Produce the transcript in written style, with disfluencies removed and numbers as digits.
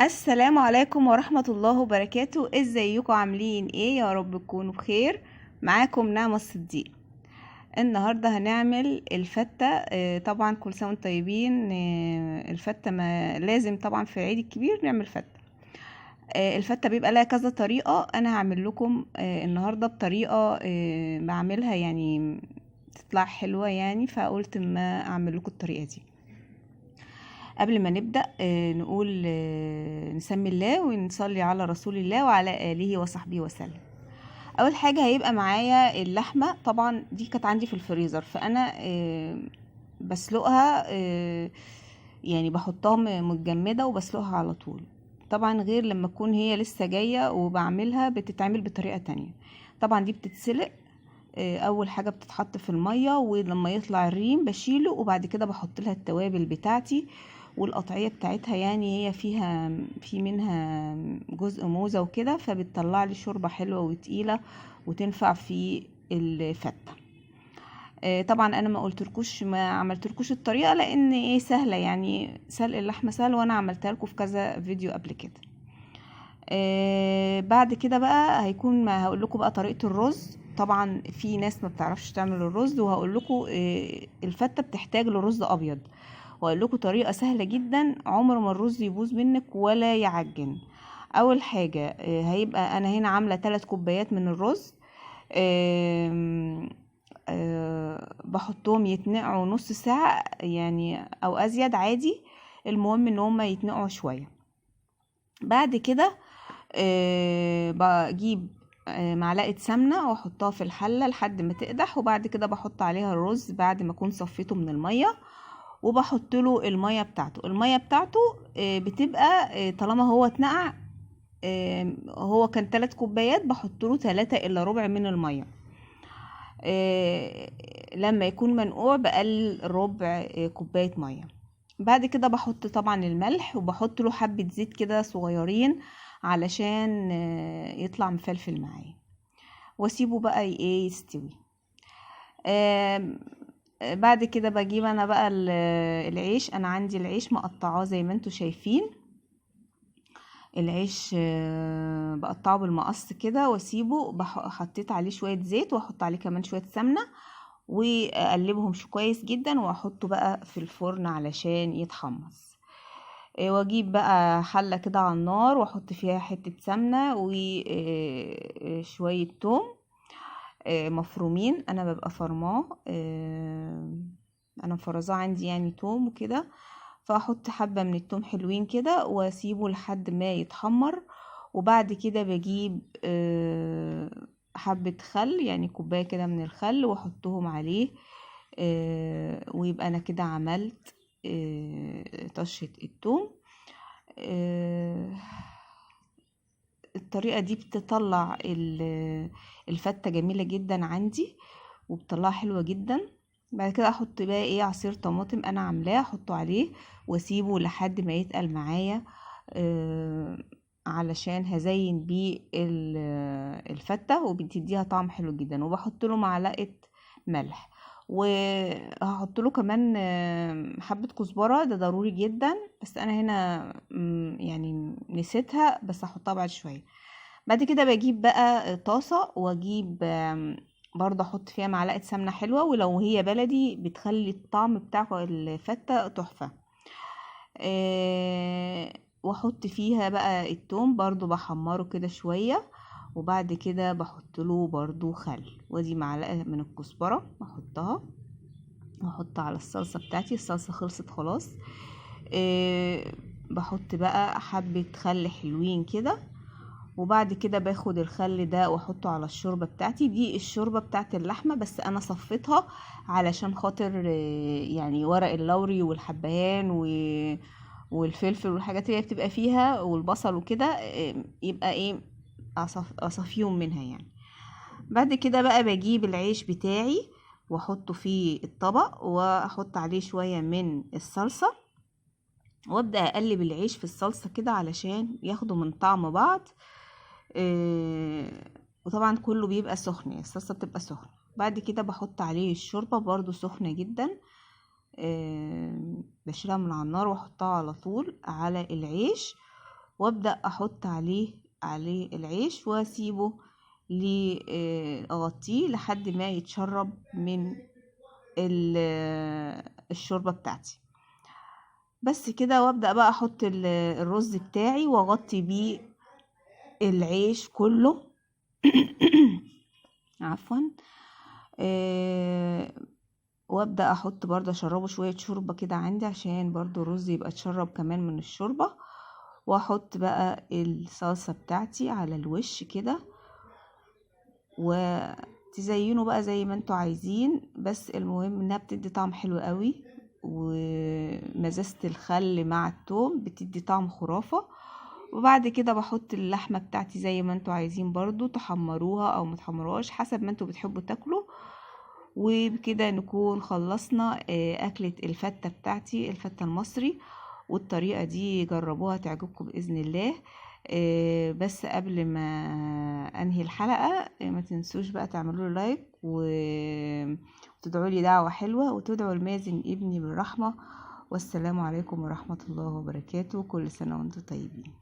السلام عليكم ورحمة الله وبركاته. ازيكم عاملين ايه؟ يا رب تكونوا بخير. معاكم نعمة الصديق. النهاردة هنعمل الفتة. طبعا كل سنة وانتم طيبين. الفتة ما لازم طبعا في العيد الكبير نعمل فتة. الفتة بيبقى لها كذا طريقة. انا هعمل لكم النهاردة بطريقة بعملها يعني تطلع حلوة يعني، فقلت ما اعمل لكم الطريقة دي. قبل ما نبدأ نقول نسمي الله ونصلي على رسول الله وعلى آله وصحبه وسلم. أول حاجة هيبقى معايا اللحمة، طبعا دي كانت عندي في الفريزر، فأنا بسلقها، يعني بحطها متجمدة وبسلقها على طول. طبعا غير لما تكون هي لسه جاية وبعملها بتتعمل بطريقة تانية. طبعا دي بتتسلق، اول حاجة بتتحط في المية، ولما يطلع الريم بشيله، وبعد كده بحط لها التوابل بتاعتي والقطعية بتاعتها، يعني هي فيها في منها جزء موزة وكده، فبتطلع لي شوربة حلوة وتقيلة وتنفع في الفتة. طبعا انا ما قلتلكوش، ما عملتلكوش الطريقة لان ايه سهلة، يعني سلق اللحمة سهل، وانا عملتها لكم في كذا فيديو قبل كده. بعد كده بقى هيكون ما هقول لكم بقى طريقة الرز. طبعا في ناس ما بتعرفش تعمل الرز، وهقول لكم الفتة بتحتاج لرز ابيض، واقول لكم طريقة سهلة جدا عمر ما الرز يبوظ منك ولا يعجن. اول حاجة هيبقى انا هنا عاملة 3 كوبايات من الرز، آم، آه، بحطهم يتنقعوا نص ساعة يعني او ازيد عادي، المهم ان هما يتنقعوا شوية. بعد كده بجيب معلقة سمنة واحطها في الحلة لحد ما تقدح، وبعد كده بحط عليها الرز بعد ما اكون صفيته من المية، وبحط له المية بتاعته. المية بتاعته بتبقى طالما هو اتنقع، هو كان 3 كوبايات، بحط له 3 الا ربع من المية. لما يكون منقوع بقلل ربع كوباية مية. بعد كده بحط طبعا الملح، وبحط له حبة زيت كده صغيرين علشان يطلع مفلفل معايا، واسيبه بقى يستوي. بعد كده بجيب انا بقى العيش. انا عندي العيش مقطعاه زي ما انتوا شايفين، العيش بقطعه بالمقص كده واسيبه، حطيت عليه شوية زيت واحط عليه كمان شوية سمنة واقلبهم كويس جدا، واحطه بقى في الفرن علشان يتحمص. واجيب بقى حلة كده على النار واحط فيها حتة سمنة وشوية توم مفرومين، انا ببقى فرماه، انا مفرزاه عندي يعني توم وكده، فاحط حبة من التوم حلوين كده واسيبه لحد ما يتحمر. وبعد كده بجيب حبة خل، يعني كوباية كده من الخل، واحطهم عليه، ويبقى انا كده عملت طشة التوم. الطريقة دي بتطلع الفتة جميلة جدا عندي، وبتطلعها حلوة جدا. بعد كده احط بقى عصير طماطم انا عاملاه، احطه عليه واسيبه لحد ما يتقل معايا، علشان هزين بيه الفتة، وبتديها طعم حلو جدا. وبحط له معلقة ملح، وهحط له كمان حبة كزبرة، ده ضروري جدا، بس انا هنا نسيتها، بس هحطها بعد شوية. بعد كده بجيب بقى طاسة، واجيب برضه احط فيها معلقة سمنة حلوة، ولو هي بلدي بتخلي الطعم بتاع الفتة تحفة. واحط فيها بقى التوم برضو بحمره كده شوية، وبعد كده بحط له برضو خل، ودي معلقة من الكزبرة بحطها، واحط على الصلصة بتاعتي. الصلصة خلصت خلاص. بحط بقى حبة خل حلوين كده، وبعد كده باخد الخل ده واحطه على الشوربة بتاعتي. دي الشوربة بتاعت اللحمة، بس انا صفيتها علشان خاطر ورق اللوري والحبهان والفلفل والحاجات اللي هي بتبقى فيها والبصل وكده، يبقى اصفيهم منها يعني. بعد كده بقى بجيب العيش بتاعي واحطه في الطبق، واحط عليه شوية من الصلصة، وابدأ اقلب العيش في الصلصة كده علشان ياخدوا من طعم بعض. وطبعا كله بيبقى سخن، يعني الصلصة بتبقى سخنة. بعد كده بحط عليه الشوربة برضو سخنة جدا، بشيلها من على النار واحطها على طول على العيش، وابدأ احط عليه العيش واسيبه اغطيه لحد ما يتشرب من الشوربة بتاعتي بس كده. وابدأ بقى احط الرز بتاعي واغطي بيه العيش كله عفوا. وابدأ احط برضه اشربه شوية شوربة كده عندي عشان برضه الرز يبقى اتشرب كمان من الشوربة. واحط بقى الصلصة بتاعتي على الوش كده، وتزينوا بقى زي ما انتوا عايزين، بس المهم انها بتدي طعم حلو قوي، ومزازة الخل مع التوم بتدي طعم خرافة. وبعد كده بحط اللحمة بتاعتي زي ما انتوا عايزين برضو، تحمروها او ما تحمروهاش حسب ما انتوا بتحبوا تاكلوا. وبكده نكون خلصنا اكلة الفتة بتاعتي، الفتة المصري. والطريقة دي جربوها تعجبكم بإذن الله. بس قبل ما انهي الحلقة، ما تنسوش بقى تعملوا لي لايك وتدعوا لي دعوة حلوة، وتدعوا لمازن ابني بالرحمة. والسلام عليكم ورحمة الله وبركاته. كل سنة وانتم طيبين.